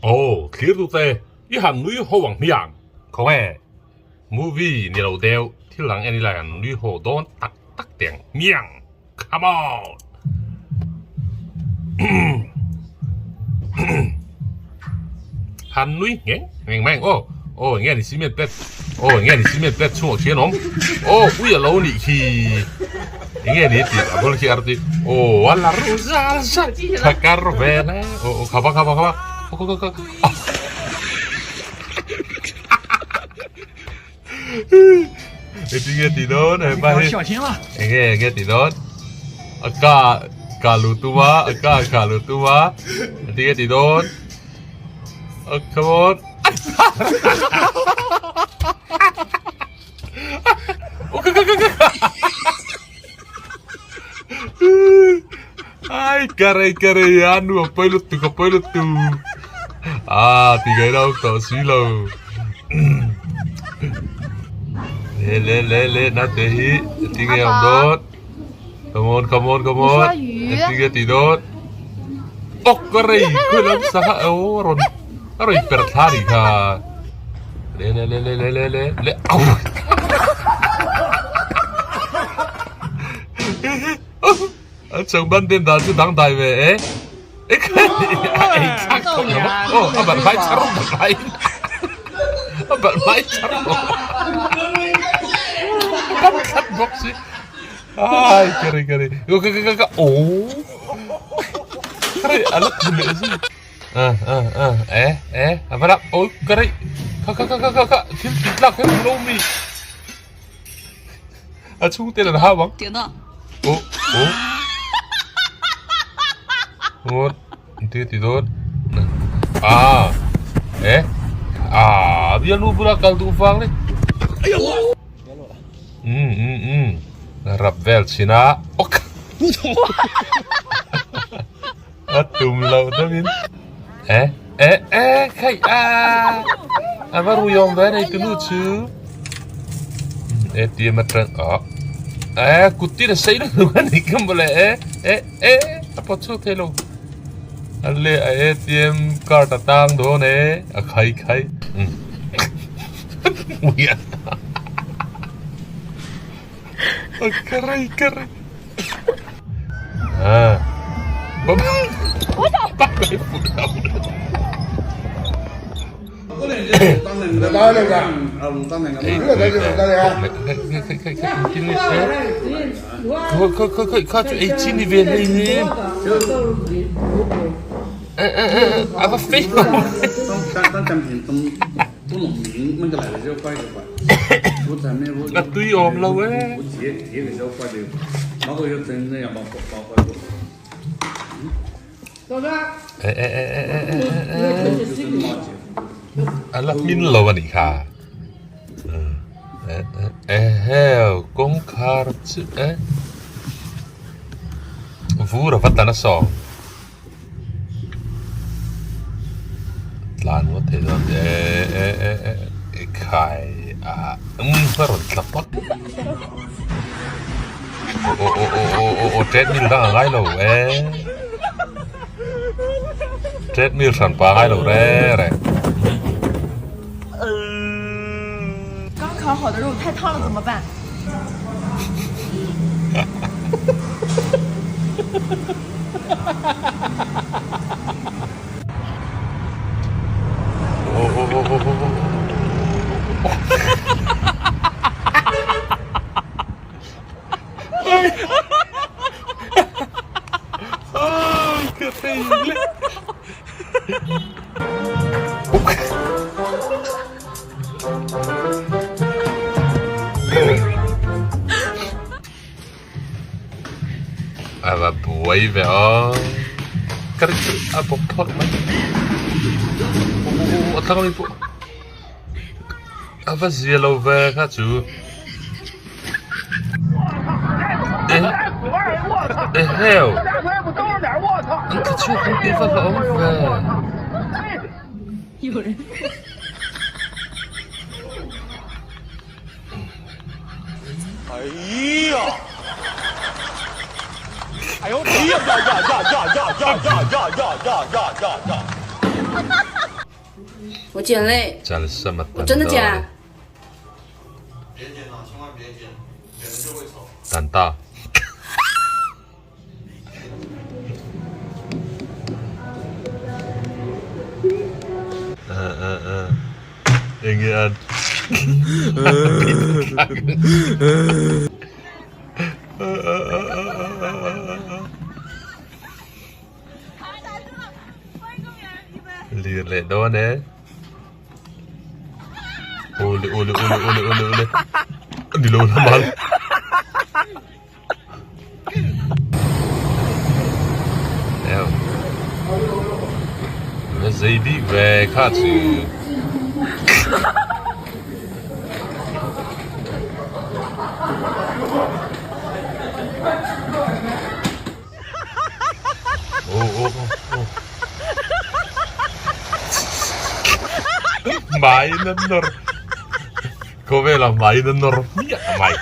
Aw, thlirtute, i han nui ho ang hmiang. Khawnge, movie ni lo deuh, thil dang en ila hian nui ho dawn tak tak teh ang hmiang. Come on! Han nui ngheng ngheng mai ang aw. Aw, enge ni cement plate. Aw, enge ni cement plate chhungah khian awm. Aw, ui a lo nih khi. Enge ni tih a bul khi a ti. Aw, a la ru zal zal. Thakar vel e. Aw, aw, khapa khapa khapa. Aw, kha kha kha. Enge ti dawn he pa hi. Enge enge ti dawn. A ka ka lu tuma a ka ka lu tuma. Enge ti dawn. Oh, come on. Ai kare kare anu a poi lutu ka poi lutu. Ah ti gai đâu to si lo. Le le le le na te hi ti nge om dot. Come on come on come on. Ti nge ti dot. Ok kare khoi lam sa o ron a rawn perh thla nih kha le le le le le le le le au an chang ban den dan chu dang dai ve e e a ei thlak thawk lo aw a balh hmai char balh hmai a balh hmai char ban thlat bawk si ai kari kari ka ka ka ka oh kari ala thu leh zui Ờ ờ ờ e e a va ôi cái đấy kha kha kha kha kha thil tih tlak hian lo mi a chhung te lan hau ang ô ô ngon ti ti dawn à e à bialnu bula kal duh vang le um um um rap vel chhin a ok A tum loh deuhin e e e khaih a a va rui awm ve nei tunu chu ATM atang ah e kut tin a sei lutuk a ni ka mawle e e e a pawt chhuak thei lo a le a ATM card a tang dawn e a khai khai ui a ka rei ka rei. À. Bấm. Bắt cái phụ đầu. A tui awm lo e. A la hmin lo a nih kha. Eheu kawngkhar chu e vur a va tla nasa awm. Tlan ngawt thei dawn e e e e e khai a umm a rawn tla phawt aw aw aw aw aw aw treadmill dang a ngai lo e treadmill hran pa a ngai lo reng reng. A va buai ve aw ka ri chu a bawk phawt mai aw a thlang ami pawh a va zia lo ve kha chu e eheu an tla chhuak ang tih va hlauhawm ve. 我剪嘞。我真的剪。胆大。嗯嗯嗯，应该。Lir leh dawn e. Awle awle awle awle awle awle. Ani lo la mal. Eo. Na zei bik ve kha chu. Mai na nawr khawvela mai na nawr hmiah mai.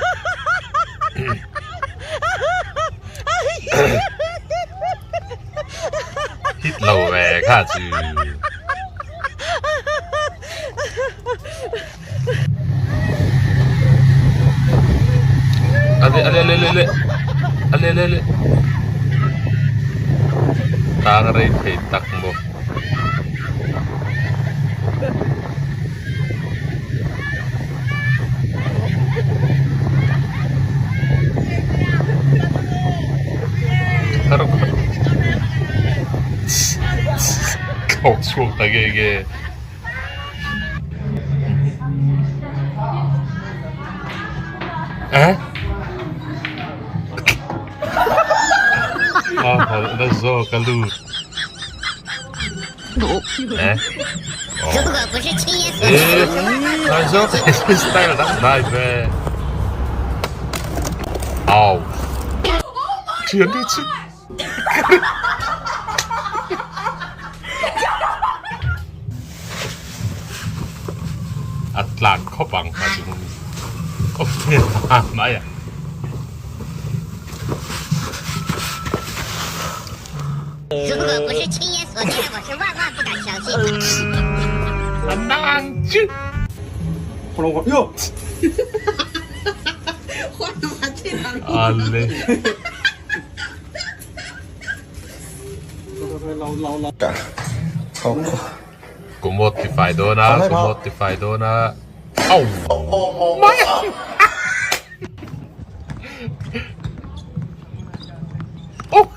Hit lo ve kha chu. Ale ale ale ale ale ale ale tang rei thei tak maw. Khawk chhuak ta nge nge. Eh? A hawlh na zawk a lut. Eh? Eh, nai zawk style dang dai ve. Au. Thian đi chứ. A tlan khawp ang a ti hmung khawp a mai a. Ale. Kumawt ti fai dawn a, kumawt ti fai dawn a. Au! Mai! Oh!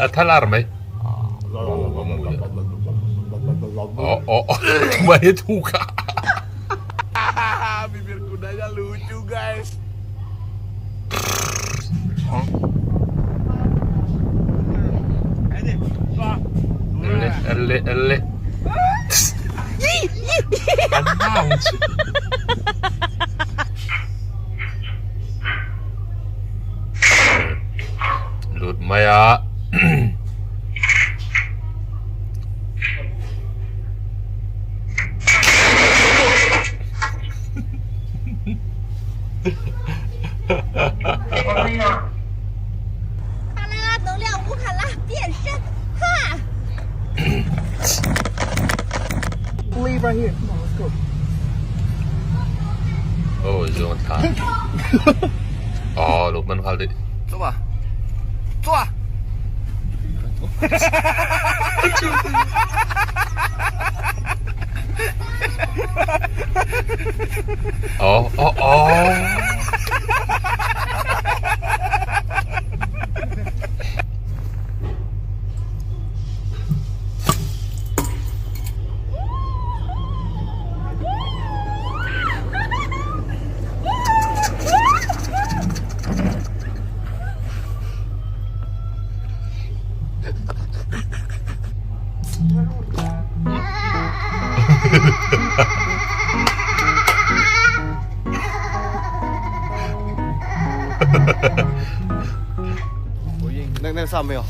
A thalar mai. Oh, oh, oh. Mai thu kha. Bibir kudanya lucu guys. Ale, ale, ale. An nang chu. Lut mai a. Oh, zong thla. Oh, luk man hal di. 走吧，走啊！ Oh, oh, oh. 那那个上没有？